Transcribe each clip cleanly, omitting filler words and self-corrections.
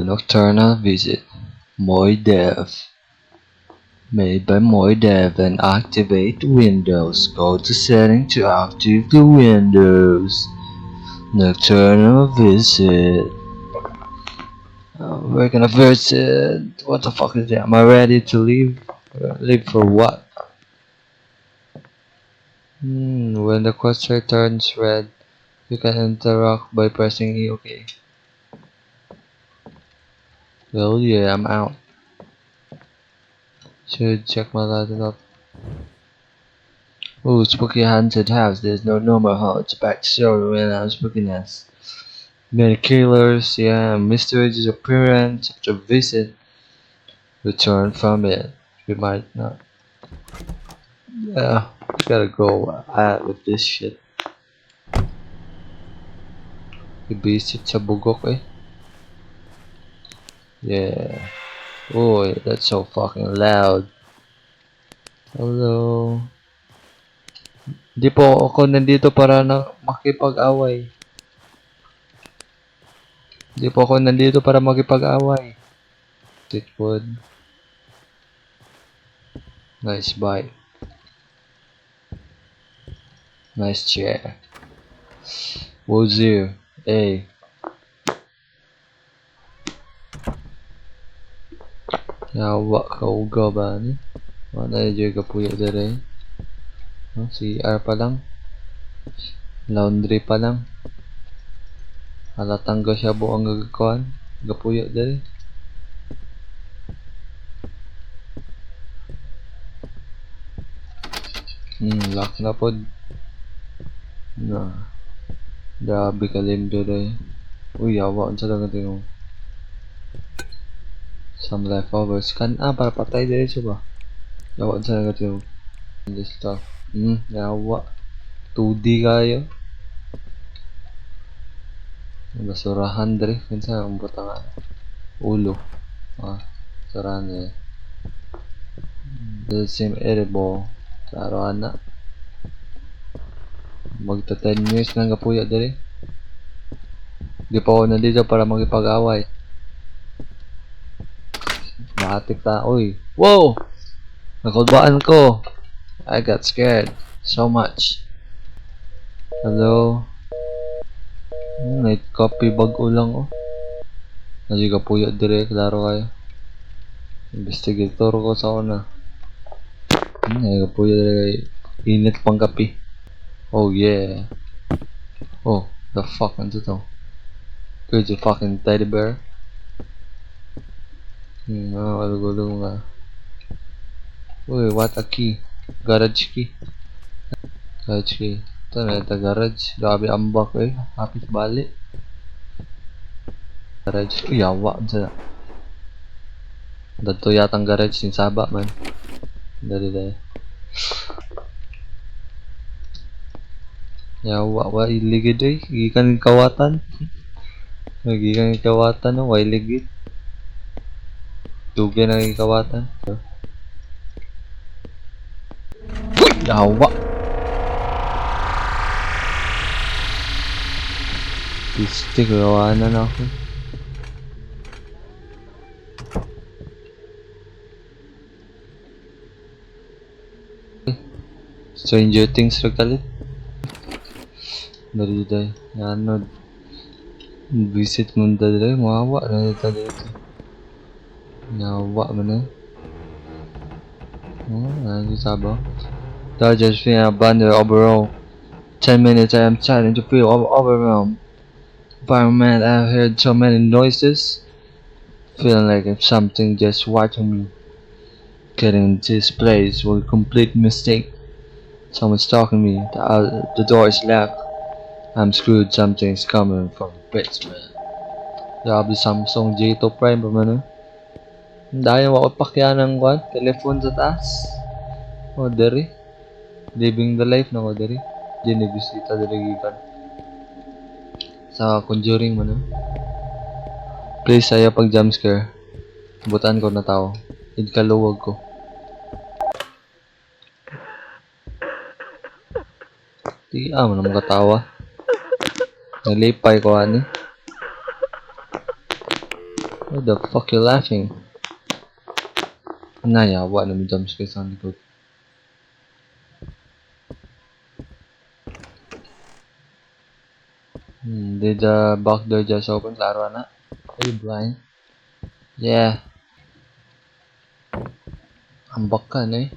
Nocturnal Visit. Moy Dev. Made by Moy Dev and activate Windows. Go to setting to active the Windows. Nocturnal Visit. We're gonna visit. What the fuck is that? Am I ready to leave? Leave for what? When the cursor turns red, you can interact by pressing E. Okay. Well, yeah, I'm out. Should check my laptop. Oh, spooky haunted house. There's no normal house. Back story when I'm spookiness. Many killers, yeah, mystery disappearance after visit. Return from it. We might not. Yeah, gotta go out with this shit. Ibisit sa bugok eh. Yeah. Oh, that's so fucking loud. Hello. Hindi po ako nandito para na makipag-away. Hindi po ako nandito para makipag-away. Titwood. Nice bike. Nice chair. Who's here? Hey. Yawa ka uga ba ni? Wala na ka puyo dere. No, CR pa lang. Laundry pa lang. Halatang ga siya buong gagakuan. Gapuyo dere. Lock na pod. Na. Grabe ka limpyo dere. Uy, yawa unsa lang tingong. Some leftovers. Kan ah, para patay dere siya ba? Yawa unsa lang tingong. This stuff. Yawa. 2D kayo. Basurahan dere. Kinsa ang butangan. Ulo. Ah, basurahan dere. The same edible. Klaro ana. Magta 10 years nang gapuyo dere. Di pa ako nandito para makipag-away. Matik ta. Uy. Whoa! Nakulbaan ko. I got scared so much. Hello? Night coffee bag-o lang oh. Nadi gapuyo dire, klaro kayo. Investigator ko sa una. Nadi gapuyo dire kay init pang kape. Oh yeah. Oh, the fuck ano to? Good you fucking teddy bear. Alugulong nga. Uy, what a key. Garage key. Garage key. Ito na ito, garage. Grabe ambak eh. Hapit bali. Garage. Uy, yawa. Ano na? Dadto yatang garage ni Saba man. Dali dali. Yawa, wa iligid eh. Gikan kawatan. Gikan kawatan no, wa iligid. Dugay na kawatan. Uy, yawa. Piste, kawanan na ako. Stranger Things ra kalit. Dali dali. Ano, visit mo dali. Mawawa na dito dito. Nawa man eh. Oh, ano sabo? Dodgers feel abandoned overall. 10 minutes I am starting to feel overwhelmed. Environment, I've heard so many noises. Feeling like if something just watching me. Getting this place was a complete mistake. Someone's talking to me. The door is locked. I'm screwed. Something's coming from the basement. Grabe Samsung J2 Prime pa man eh. Dahil wako pakya ng kwan, telephone sa taas. O, dere. Living the life na ko dere. Di bisita dere gikan. Sa Conjuring man eh. Please, ayaw pag jump scare. Butan ko na tao. Idkaluwag ko. Di ah, man ang katawa. Nalipay ko ani. What the fuck you laughing? Nayawa na may jumpscare sa likod. Did the box door just open? Klaro na. Are you blind? Yeah. Ambak ka na eh.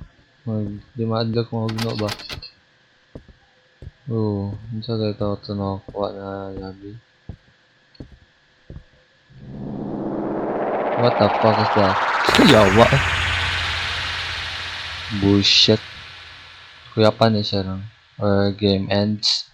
Mag, di maadlok mahugno ba? Oo, unsa kay to ito nakakuha na labi? What the fuck is that? Yawa eh. Bullshit. Kuyapan eh siya lang. Or game ends.